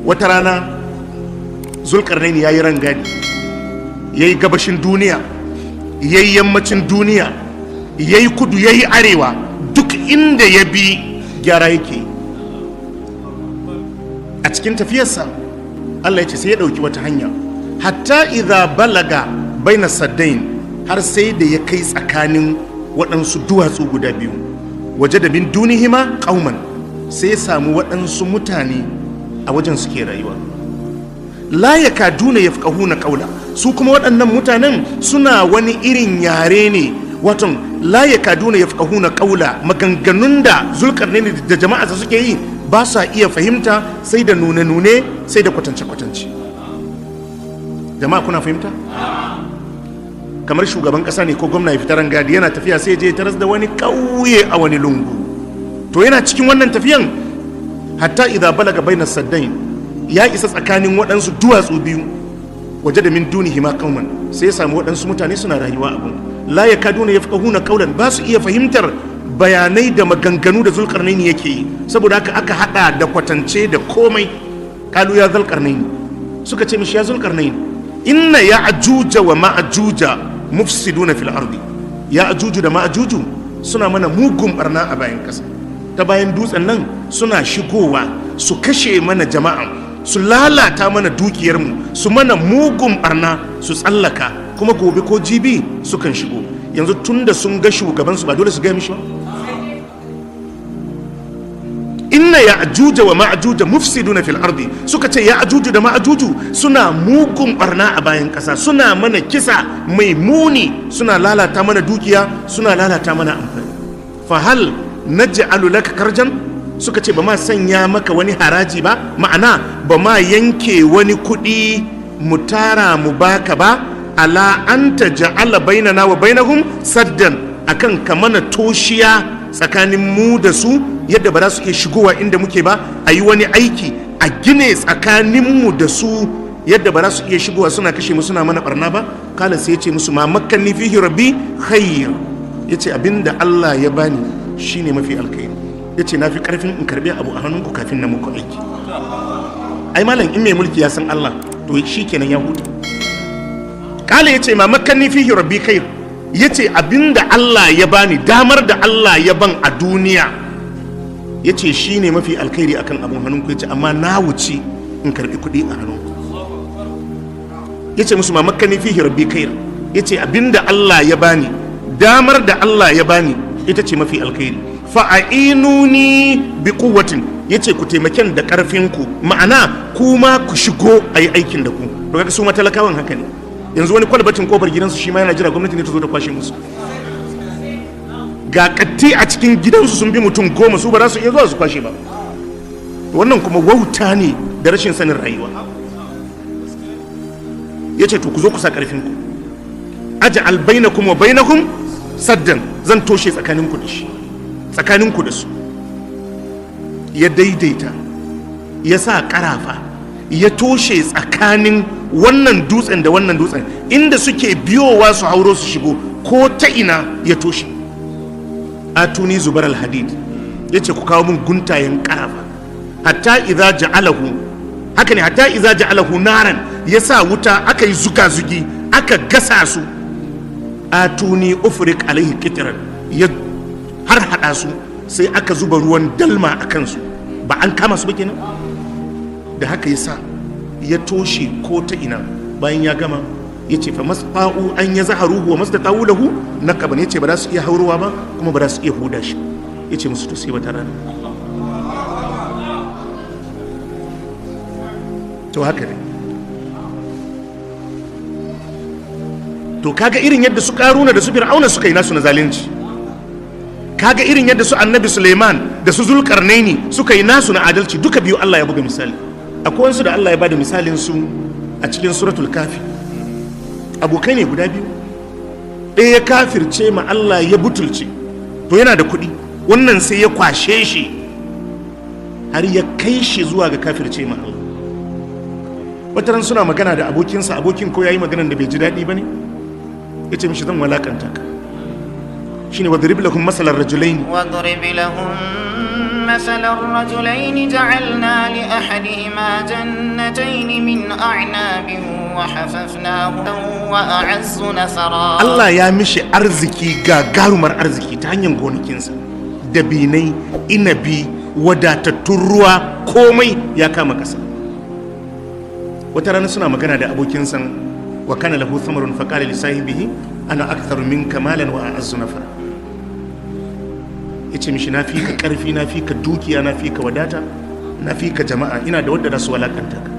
Wata rana Zulkarnaini ya yi rangadi, ya yi gabashin duniya, ya yi yammacin duniya, ya yi kudu, ya yi arewa, duk inda ya bi gyara yake yi. A cikin tafiyarsa, Allah ya ce sai ya ɗauki wata hanya, hatta idza balaga baina saddain, har sai da ya kai tsakanin waɗansu duwatsu guda biyu, waje da min dunihima qauman, sai ya samu waɗansu mutane a wajen suke rayuwa. La yakaduna yafqahuna qawla, su kuma waɗannan mutanen suna wani irin yare ne, waton la yakaduna yafqahuna qawla, maganganun da Zulkarnaini da jama'arsa suke yi ba sa iya fahimta sai da nune-nune, sai da kwatance-kwatance. Jama'a, kuna fahimta? Kamar shugaban kasa ne ko gwamna ya fita rangadi, yana tafiya sai je taras da wani ƙauye a wani lungu. To yana cikin wannan tafiyan, hatta idza balaga baina saddain, ya isa tsakanin waɗansu duwatsu biyu, waje da min dunihima qauman, sai ya samu waɗansu mutane suna rayuwa a gun. La yakaduna yafqahuna qawlan, ba su iya fahimtar bayanai da maganganu da Zulkarnaini yake yi, saboda haka aka hada da kwatance da komai. Kalu ya Zulkarnaini, suka ce mishi, ya Zulkarnaini, inna ya'juja wa ma'juja mufsiduna fil ardi. Ya'juju da ma'juju suna mana mugun barna a bayan kasa, ta bayan dutsen nan suna shigowa su kashe mana jama'a, su lalata mana dukiyarmu, su mana mugun barna su tsallaka, kuma gobe ko jibi sukan shigo. Yanzu tunda sun ga shugabansu, ba dole su gaya mishi ba? Inna ya'juja wa ma'juja mufsiduna fil ardi, suka ce ya'juju da ma'juju suna mugun barna a bayan kasa, suna mana kisa mai muni, suna lalata mana dukiya, suna lalata mana amfani. Fa hal naj'alu laka karjan? Suka ce ba ma sanya maka wani haraji ba, ma'ana ba ma yanke wani kuɗi mu tara mu baka ba, ala an taj'ala bainana wa bainahum saddan, akan ka mana toshiya tsakanin mu da su, yadda ba za su iya shigowa inda muke ba, a yi wani aiki a gine tsakaninmu da su yadda ba za su iya shigowa suna kashe mu, suna mana barna ba. Kala, sai ya ce musu, ma makkanni fihi rabbi khair, ya ce abinda Allah ya bani shine mafi alkhairi. Ya ce na fi karfin in karbi abu a hannunku kafin na muku aiki. Ai malam, in mai mulki ya san Allah, to shi kenan ya huta. Kala, ya ce ma makkanni fihi rabbi khair, ya ce abinda Allah ya bani, damar da Allah ya ban a duniya, ya ce shi ne mafi alkhairi akan abin hannunku. Ya ce amma na wuce in karbi kuɗi a hannunku. Ya ce musu ma makkanni fihi rabbi khair, ya ce abinda Allah ya bani, damar da Allah ya bani, ita ce mafi alkhairi. Fa'inuni bi quwwatin, ya ce ku taimaken da ƙarfinku, ma'ana kuma ku shigo a yi aikin da ku. To kaga su matalakawan haka ne. Yanzu wani kwalbatin kofar gidansu shi ma yana jira gwamnati ne ta zo ta kwashe musu. Ga katti a cikin gidansu sun bi mutum 10, su ba za su iya zuwa su kwashe ba. Wannan kuma wauta ne da rashin sanin rayuwa. Ya ce to ku zo ku sa ƙarfinku, aj'al bainakum wa bainahum saddan, zan toshe tsakaninku da shi, tsakaninku da su. Ya daidaita, ya sa karafa, ya toshe tsakanin wannan dutsen da wannan dutsen, inda suke biyowa su hauro su shigo, ko ta ina ya toshe. Atuni zubar alhadid, ya ce ku kawo min guntayen karafa. Hatta idza ja'alahu, haka ne, hatta idza ja'alahu naran, ya sa wuta aka yi zuga zugi aka gasa su. Atuni ufrik alaihi qitran, ya har hada su, sai aka zuba ruwan dalma a kansu. Ba an kama su ba kenan? Da haka ya sa ya toshe ko ta ina. Bayan ya gama, ya ce fa masfa'u an ya zaharuhu wa mastata'u lahu naqaban, ya ce ba za su iya haurowa ba kuma ba za su iya huda shi. Ya ce musu to sai wata rana. To haka ne. To kaga irin yadda su Karuna da su Fir'auna suka yi nasu na zalunci, kaga irin yadda su Annabi Suleiman da su Zulkarnaini suka yi nasu na adalci. Duka biyu Allah ya buga misali. Akwai wasu da Allah ya bada misalin su a cikin Suratul Kafi. Abokai ne guda biyu, ɗaya ya kafirce ma Allah, ya butulce, to yana da kuɗi. Wannan sai ya kwashe shi har ya kai shi zuwa ga kafirce ma Allah. Wata ran suna magana da abokinsa, abokin ko yayi maganan da bai ji daɗi ba ne, ya ce mishi zan walakanta ka. Shine wadrib lahum masalan rajulaini واضرب لهم مثلا رجلين جعلنا لأحدهما جنتين من أعناب وحففناهما وأعز نفرا. Allah ya mishi arziki, gagarumar arziki, ta hanyar gonakinsa, dabinai, inabi, wadatattun ruwa, komai ya kama ƙasa. Wata rana suna magana da abokinsa, wa kana lahu thamarun, fa qala li sahibihi ana aktharu minka malan wa a'azzu nafara. Yace mishi, na fi ka karfi, na fi ka dukiya, na fi ka wadata, na fi ka jama'a, ina da wadda za su walakanta ka.